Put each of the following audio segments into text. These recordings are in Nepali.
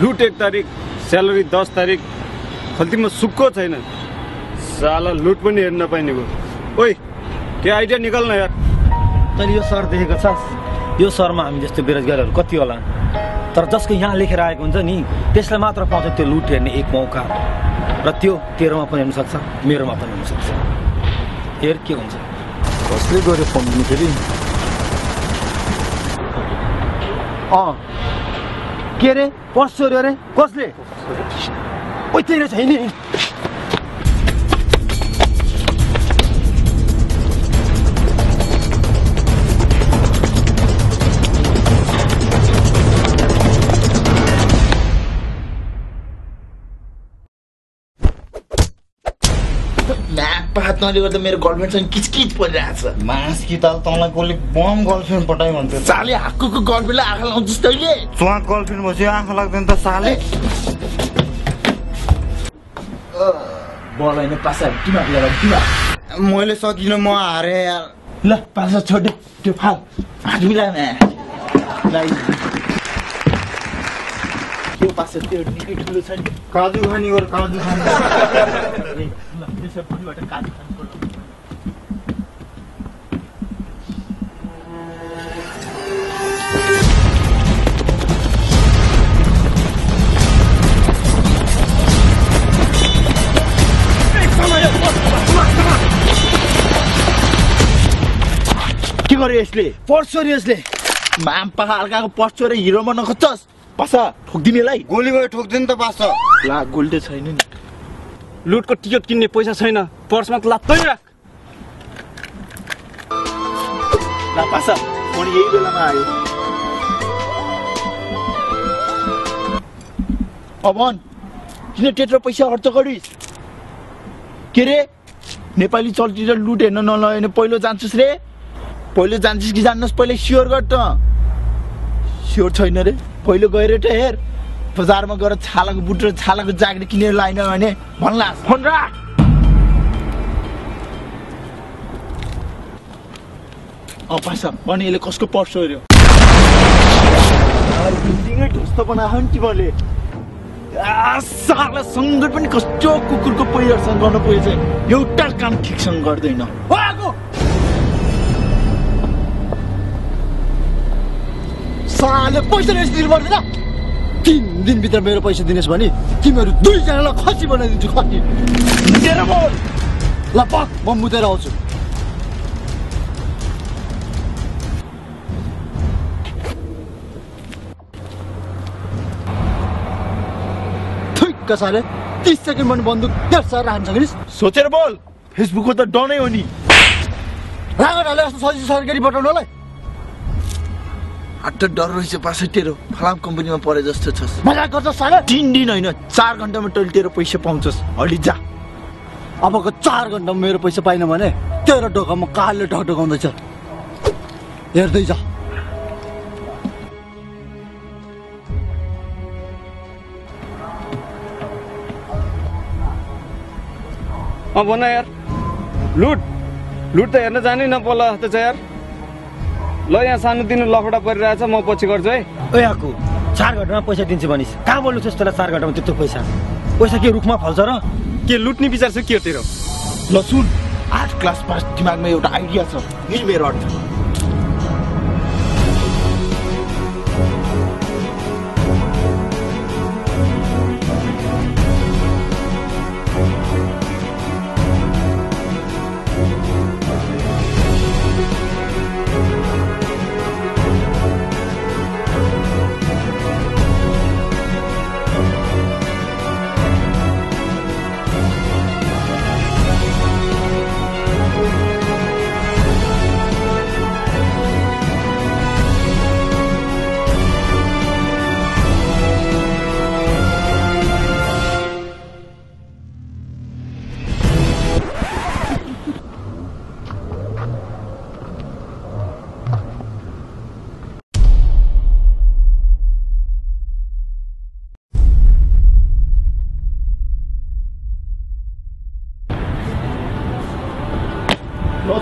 लुट 1 तारिक स्यालेरी 10 तारिक खल्तीमा सुक्को छैन साला लुट पनि हेर्न नपाइने भयो ओइ के आइडिया निकाल्न यार तैले यो सर देखेको छस् यो शहरमा हामी जस्तो बेरोजगारहरू कति होला तर जसको यहाँ लेखेर आएको हुन्छ नि त्यसलाई मात्र पाउँछ त्यो लुट हेर्ने एक मौका र त्यो तेरोमा पनि हुन सक्छ मेरोमा पनि हुन सक्छ हेर के हुन्छ कसले गर्यो फोन नि फेरि के रे पर्स चोर्यो अरे कसले ओइ त्यही रहेछ हैन पातले गर्दा मेरो गर्लफ्रेन्डसँग किचकिच परिरहेछ मास कि त तँलाई कसले बम गर्लफ्रेन्ड पटाइ भन्थ्यो साले हाक्कुको गर्लफ्रेन्डलाई आँखा लाउँछस् तैले स्वाद गर्लफ्रेन्ड भएपछि आँखा लाग्दैन त साले बल हैन पासा दिमाग लगा दिमाग मैले सकिन म हारे यार ल पासा छोड दे त्यो फाल हात मिला न लाई यो पासा त्यो निकै ठुलो छ नि काजु खानी गर काजु खानी ल त्यसै भनिबाट काजु खानु पर्छ के गर्यो यसले पर्स चोर्यो यसले माम पहाडको पर्स चोरे हिरो बन्न खोज्छस् पासा ठोक्दिनेलाई गोली गयो ठोक्दिन त पास ला गोली त छैन नि लुटको टिकट किन्ने पैसा छैन पर्समा त लात्तै राख ला पासा फोन यही बेलामा आयो अमन किन त्यत्रो पैसा खर्च गरिस् के रे नेपाली चलचित्र लुट हेर्न नलैने पहिलो जान्छस् रे पहिलो जान्छस् कि जान्नस् पहिले स्योर गर त स्योर छैन रे पहिलो गएर त हेर बजारमा गएर छालाको बुट र छालाको ज्याकेट किनेर लाइन भने भन्ला फोन राख पासा भने यसले कसको पर्स हेर्यो बिल्डिङै ढुस्त बनायो नि तिमीले साला सङ्गत पनि कस्तो कुकुरको पैरसँग गर्न पुगेछ एउटा काम ठिकसँग गर्दैन साले पैसा दिनु पर्दैन 3 दिनभित्र मेरो पैसा दिनेस् भने तिमीहरू 2 जनालाई खसी बनाइदिन्छु खसी मुतेर बोल ल पक म मुतेर आउँछु ठिक्क साले 30 सेकेन्ड भने बन्दुक 1.5 राख्न सकिस् सोचेर बोल फेसबुकको त डनै हो नि रागर हाले यस्तो सजिलो सरकारी बटाउनलाई हात डर रहेछ पासै तेरो फलाम कम्पनीमा परे जस्तो छस् मजाक गर्छ साले 3 दिन हैन 4 घण्टामा टोल तेरो पैसा पाउँछस् अलि जा अबको 4 घण्टामा मेरो पैसा पाइन भने तेरो ढोकामा कालले ढकढकाउँदैछ हेर्दै जा भन यार लुट त हेर्न जाने न पल्ला त छ यार ल यहाँ सानोतिनो लफडा परिरहेछ म पछि गर्छु है ओइ आकु 4 घण्टामा पैसा दिन्छु भनिस् कहाँ बोल्नु छस् तँलाई 4 घण्टामा त्यत्रो पैसा के रुखमा फल्छ र के लुट्ने विचार छ के हो तेरो ल सुन 8 क्लास पास दिमागमा एउटा आइडिया छ नि मेरो अर्थ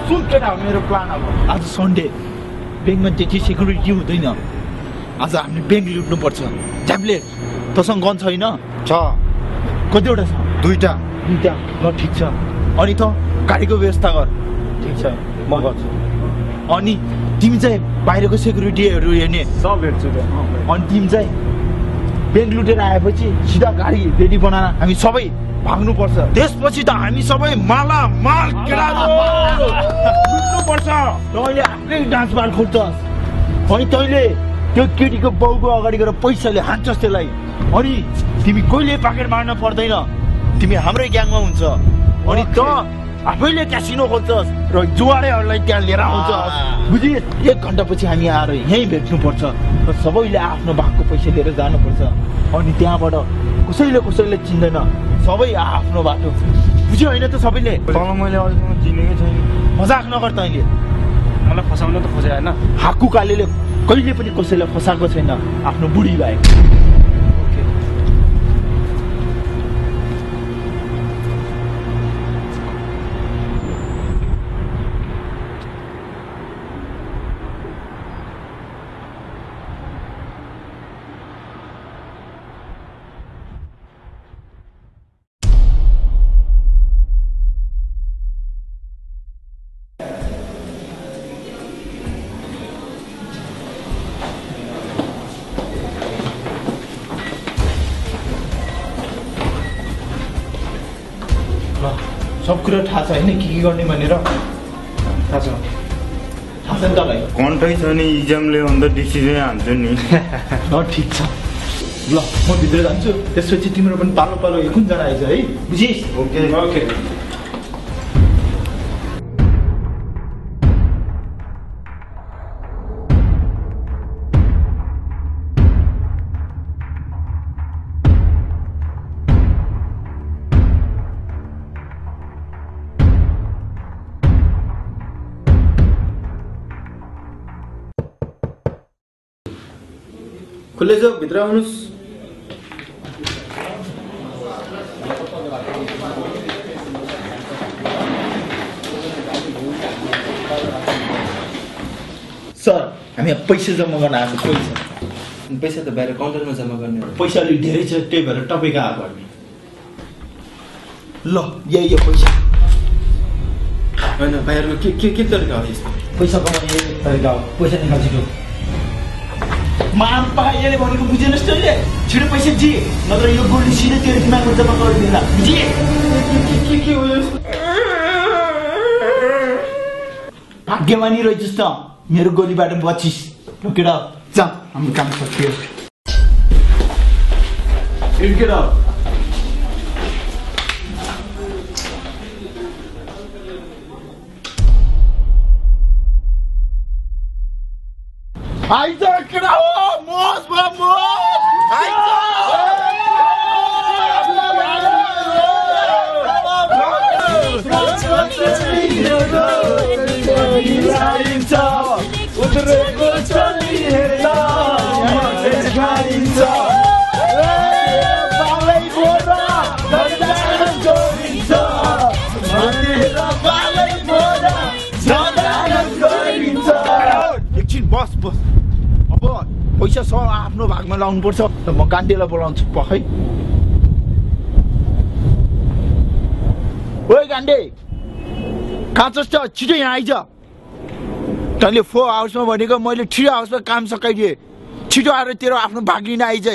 सुन केटा मेरो प्लान अब आज सन्डे ब्याङ्कमा त्यति सेक्युरिटी हुँदैन आज हामीले ब्याङ्क लुट्नुपर्छ ट्याब्लेट तसँग गन छैन छ कतिवटा छ 2टा ल ठिक छ अनि त गाडीको व्यवस्था गर ठिक छ म गर्छु अनि तिमी चाहिँ बाहिरको सेक्युरिटीहरू हेर्ने सब हेर्छु त अनि तिमी चाहिँ ब्याङ्क लुटेर आएपछि सिधा गाडी रेडी बनाएर हामी सबै भाग्नुपर्छ त्यसपछि त हामी सबै माला माल लुट्नुपर्छ तैँले आफ्नै डान्स बार खोज्छस् अनि तैँले त्यो केटीको बाउको अगाडि गएर पैसाले हान्छस् त्यसलाई अनि तिमी कहिले पाकेट मार्न पर्दैन तिमी हाम्रै ग्याङमा हुन्छ अनि त आफैले क्यासिनो खोज्छस् र जुवाडेहरूलाई त्यहाँ लिएर आउँछस् बुझि 1 घन्टापछि हामी आएर यहीँ भेट्नुपर्छ र सबैले आफ्नो भागको पैसा लिएर जानुपर्छ अनि त्यहाँबाट कसैले चिन्दैन सबै आफ्नो बाटो बुझ्यो होइन त सबैले तल मैले अहिलेसम्म चिनेकै छैन मजाक नगर तैँले मलाई फसाउन त खोजे होइन हाकु कालेले कहिले पनि कसैलाई फसाएको छैन आफ्नो बुढी बाहेक सब कुरा थाहा छ होइन के गर्ने भनेर थाहा छ नि तँलाई कन्टै छ नि इक्जामले अन्त डिसिजन हान्छु नि ल ठिक छ ल म भित्र जान्छु त्यसपछि तिम्रो पनि पालो पालो एकजना आइज है बुझिस् ओके ओके खुल्लै जाऊ भित्र आउनुहोस् सर हामी पैसा जम्मा गर्न आएको पैसा पैसा त बाहिर काउन्टरमा जम्मा गर्ने हो पैसा अलिक धेरै छ त्यही भएर तपाईँको आएको हामी ल यही यो पैसा होइन बाहिरको के तरिका हो यस्तो पैसा कमाउने यही तरिका हो पैसा निकाल छिटो माम पाइले भनेको बुझेनस् तैँले छिटो पैसा जी नत्र यो गोली सिधै तेरो दिमागमा जम्मा गरिदिँदा बुझे के हो यस्तो भाग्यमानी रहेछस् त मेरो गोलीबाट बचिस् ल केटा जा हाम्रो काम सकियो केटा आइज केटा हो मोस एकछिन बस बस अब पैसा सब आफ्नो भागमा लाउनु पर्छ त म गान्डीलाई बोलाउँछु पखै ओइ गान्डे कहाँ छ छिटो यहाँ आइज तैँले 4 आवर्समा भनेको मैले 3 आवर्समा काम सकाइदिएँ छिटो आएर तेरो आफ्नो भाग लिन आइज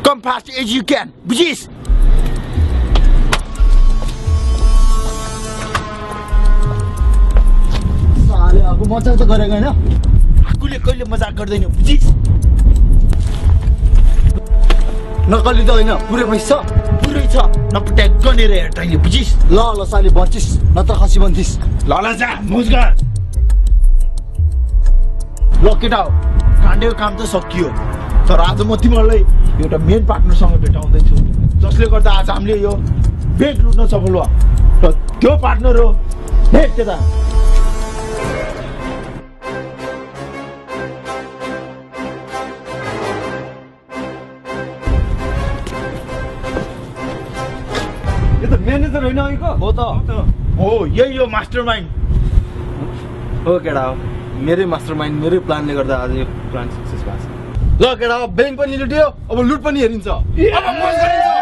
come fast as you can बुझिस् साले अब मजाक त गरेको होइन आफूले कहिले मजाक गर्दैन बुझिस् नकली त होइन पुरै पैसा पुरै छ नपट्याक गनेर हेर तैँले बुझिस् ल साली बचिस् नत्र खसी बन्थिस् ल जा मुजगर ल केटा हो काण्डेको काम त सकियो तर आज म तिमीहरूलाई एउटा मेन पार्टनरसँग भेटाउँदैछु जसले गर्दा आज हामीले यो ब्याङ्क लुट्न सफल भयो र त्यो पार्टनर हो हेट त्यता म्यानेजर होइन अहिलेको हो त हो यही हो मास्टर माइन्ड हो केटा हो मेरै मास्टर माइन्ड मेरै प्लानले गर्दा आज यो प्लान सक्सेस भएको छ ल केटा अब ब्याङ्क पनि लुट्यो अब लुट पनि हेरिन्छ अब मोज गरिन्छ